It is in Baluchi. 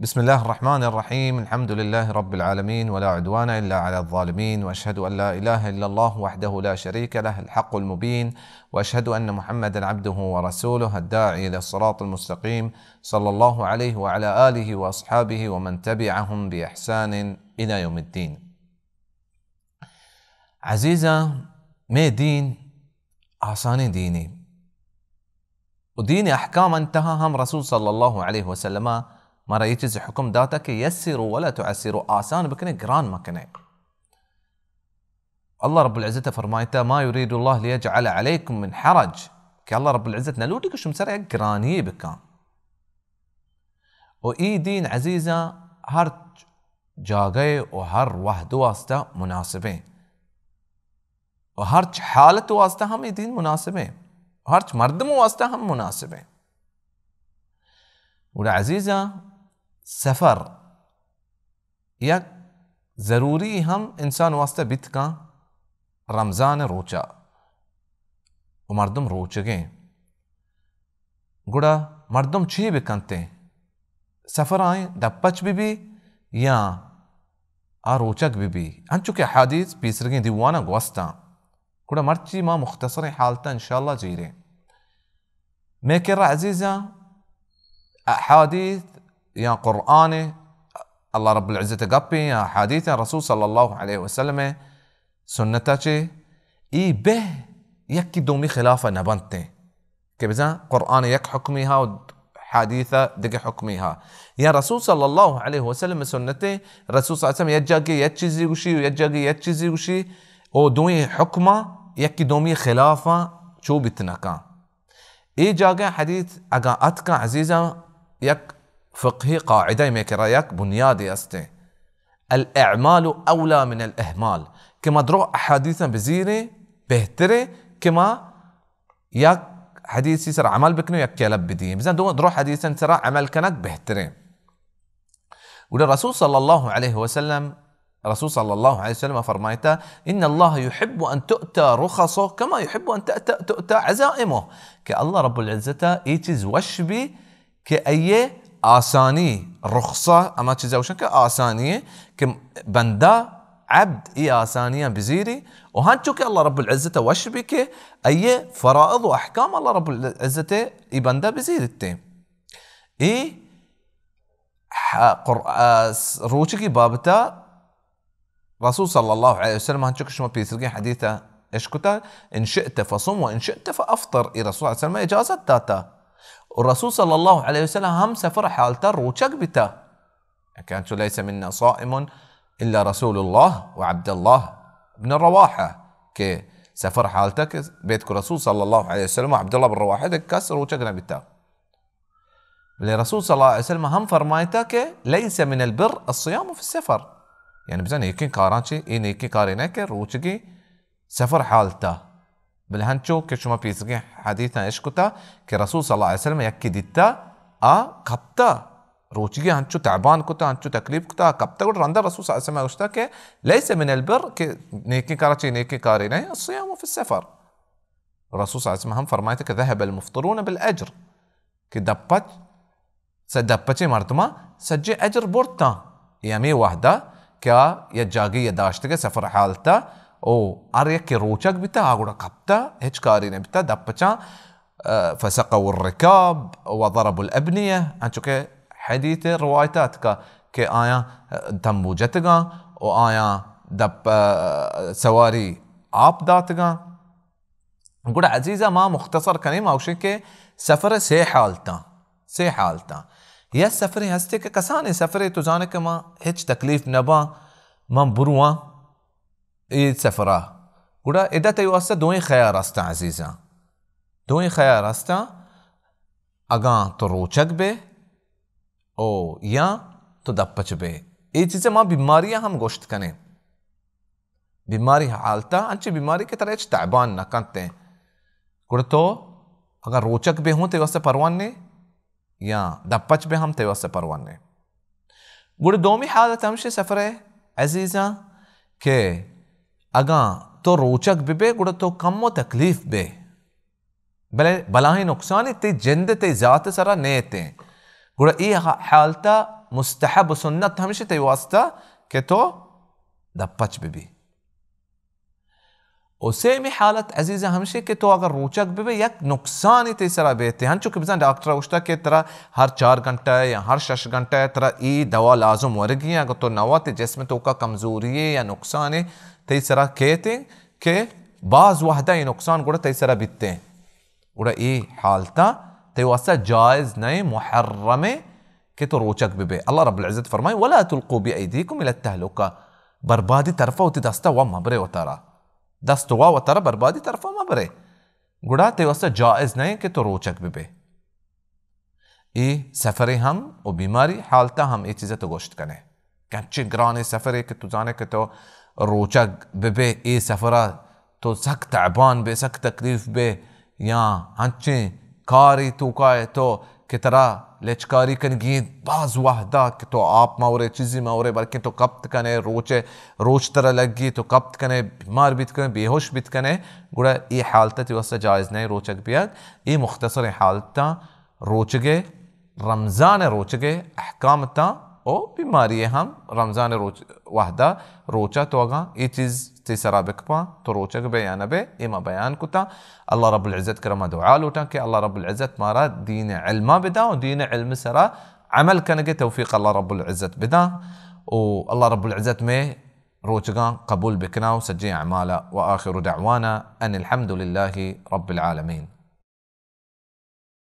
بسم الله الرحمن الرحيم. الحمد لله رب العالمين، ولا عدوان إلا على الظالمين، وأشهد أن لا إله إلا الله وحده لا شريك له، الحق المبين، وأشهد أن محمدا عبده ورسوله الداعي إلى الصراط المستقيم، صلى الله عليه وعلى آله وأصحابه ومن تبعهم بإحسان إلى يوم الدين. عزیزاں، مئے دین آسانیں دینے۔ و دین احکام انتہا ہم رسول صلی اللہ علیہ وسلم مارا یہ چیز حکم داتا کہ یسروا ولا تعسروا، آسان بکنے، گران مکنے۔ اللہ رب العزت فرمائتا، ما یرید اللہ لیجعل علیکم من حرج، کہ اللہ رب العزت نہ لوٹی کہ شم سر یک گرانی بکاں۔ و ای دین عزیزاں ہر جاگہ و ہر وحد واسطہ مناسبیں۔ و ہرچ حالت واسطہ ہم اے دین مناسبیں، ہرچ مردم واسطہ ہم مناسبیں۔ گڑا عزیزاں، سفر یک ضروری ہم انسان واسطہ بیت کن رمضان روچا و مردم روچگیں۔ گڑا مردم چے بکنتیں؟ سفر آئیں دپچ بہ بی یا آ روچگ بہ بی؟ انچو کہ احادیث پیسرگیں دیواناں گوستاں۔ گڑا مرچی ما مختصریں حالتاں انشاءاللہ زیریں۔ مئے کرا عزیزاں، احادیث یا قرآن، اللہ رب العزت گپیں یا احادیث رسول صلی اللہ علیہ وسلم سنتا چے، ای بہ یکی دومی خلاف نہ بنتیں۔ کہ بزاں قرآن یک حکمی ہا و حدیث دگہ حکمی ہا، یا رسول صلی اللہ علیہ وسلم سنت، رسول صلی اللہ علیہ وسلم یک جاگے یک چیزی گوشی و یک جاگے یک چیزی گوشی، او دوئیں حکماں یکی دومی خلافاں چو بیت نکاں۔ اے جاگہ حدیث اگاں اتکاں عزیزاں، یک فقہی قاعدہ مئے کرا یک بنیادے استیں، الاعمال اولی من الاہمال، کہ ما درو احادیثاں بزیریں بہتریں کہ ما یک حدیثی سر عمل بکنیں، یک کلب بدیں۔ بزن دو، درو حدیثاں سر عمل کنگ بہتریں۔ گڑا رسول صلی اللہ علیہ وسلم، رسول صلی اللہ علیہ وسلم فرمائتا، ان اللہ یحب ان تؤتی رخصه کما یحب ان تأتی، تؤتی عزائمه، کہ اللہ رب العزت اے چیز وش بی کہ ایے آسانی، رخصہ ہما چیزا گوشن کہ آسانی ہے کہ بندہ، عبد، ای آسانیاں بزیری، و ہنچو کہ اللہ رب العزت وش بی کہ ایے فرائض و احکام اللہ رب العزت ای بندہ بزیرتے۔ ای ح-، قر-، آ، س-، روچگی بابتا رسول صلی اللہ علیہ وسلم ہنچو کہ شما پیسرگیں حدیث اشکتا، ان شئت فصم و ان شئت فافطر، ای رسول صلی اللہ علیہ وسلم اجازت داتا۔ و رسول صلی اللہ علیہ وسلم ہم سفر حالتا روچگ بیتا۔ کہ انچو لیس منا صائم الا رسول اللہ و عبداللہ ابن رواحہ، کہ سفر حالتا کہ بیت کو رسول صلی اللہ علیہ وسلم و عبداللہ بن رواحہ دگہ کس روچگ نہ بیتا۔ بلے رسول صلی اللہ علیہ وسلم ہم فرمائتا کہ لیس من البر الصیام فی السفر، یعنی بزن نیکیں کاراں چے، اے نیکیں کارے نہ کہ روچگی سفر حالتا۔ بلے ہنچو کہ شما پیسگیں حدیثاں اشکتا کہ رسول صلی اللہ علیہ وسلم یکی دیتا، آ کپتا، روچگی ہنچو تعبان کتا، ہنچو تکلیف کتا، آ کپتا، گڑا رندا رسول صلی اللہ علیہ وسلم گوشتا کہ لیس من البر، کہ نیکیں کارا چے نیکیں کارے نہ، الصیام فی السفر۔ رسول صلی اللہ علیہ وسلم ہم فرمائتا کہ ذهب المفطرون بالاجر، کہ دپچ، س-، دپچیں مردماں سجیں اجر برتاں۔ اے ہمے وہدا کہ آ یک جاگے یا داشتگے سفر حالتا، او ہر یک کہ روچگ بیتا، آ گڑا کپتا، ہچ کاری نہ بیتا، دپچاں، آ، فسقوا الرکاب وضربوا الابنیہ، انچو کہ حدیث روایت اتکا کہ آیاں، آ، تمبو جتگاں و آیاں دپ، آ، سواری آپ داتگاں۔ گڑا عزیزاں، ما مختصر کنیں، ما گوشیں کہ سفر سے حالتاں، سے حالتاں۔ یا سفرے ہستے کہ کسانیں سفرے تو زانے کہ ما ہچ تکلیف نباں، من برواں اے سفرا۔ گڑا ادا تئی واسطہ دوئیں خیار ہستاں عزیزاں، دوئیں خیار ہستاں۔ اگاں تو روچگ بے، او یا تو دپچ بے۔ اے چیزے ما بیماری ہم گوشت کنیں۔ بیماری حالتا، انچی بیماری کہ ترا ہچ تعبان نہ کنتیں۔ گڑا تو اگاں روچگ بے ہوں تئی واسطہ پرواہ نے، یا دپچ بے ہم تئی واسطہ پرواہ نے۔ گڑا دومی حالت ہمشی سفرے عزیزاں کہ اگاں تو روچگ ببے، گڑا تو کمو تکلیف بے۔ بلے بلاہیں نقصانے تئی جند، تئی ذات سرا نیتیں۔ گڑا اے حا-، حالتا مستحب و سنت ہمشی تئی واسطہ کہ تو دپچ ببی۔ و سیمی حالت عزیزاں ہمشی کہ تو اگر روچگ ببے، یک نقصانی تئی سرا بیتے، ہنچو کہ بزاں ڈاکٹر گوشتا کہ ترا ہر چار گھنٹہ یا ہر شش گھنٹہ ترا ای دوا لازم ورگی ہیں، اگر تو نوا تئی جسم توکا کمزوری یا نقصانی تئی سرا کیتے کہ باز وحدہ ای نقصان گڑا تئی سرا بیتے، گڑا ای حالتا تئی واسطہ جائز نہیں، محرمے کہ تو روچگ ببے۔ اللہ رب العزت فرمائے، ولا تلقوا بأيديكم الى التهلكة، بربادی طرفا وتی دستا وا مبرے وتارا، دست وا وتارا بربادی طرفا مبرے۔ گڑا تئی واسطہ جائز نہیں کہ تو روچگ ببے۔ ای سفرے ہم و بیماری حالتا ہم ای چیزا تو گوشت کنے کہ انچیں گرانیں سفرے کہ تو زانے کہ تو روچگ ببے، ای سفرا تو سک تعبان بے، سک تکلیف بے، یا انچیں کاری توکا ئے تو کہ ترا لچکاری کنگی انت، باز وحدا کہ تو آپ مورے، چیزی مورے، بلکیں تو کپت کنے، روچے، روچ ترا لگی، تو کپت کنے، بیمار بیت کنے، بے ہوش بیت کنے، گڑا ای حالت تئی واسطہ جائز نہیں روچگ بیگ۔ ای مختصر حالتاں روچگے، رمضان روچگے احکام تاں او بیماری ہم رمضان روچ وحدہ روچا تو اگاں ای چیز تئی سرا بکپاں تو روچگ بے یا نہ بے، اے ما بیان کتاں۔ اللہ رب العزت کرا ما دعا لوٹاں کہ اللہ رب العزت مارا دین علما بداں و دین علم سرا عمل کنگے توفیق اللہ رب العزت بداں و اللہ رب العزت میں روچگاں قبول بکناں و سجیں اعمالا۔ وآخر دعوانا ان الحمد للہ رب العالمین۔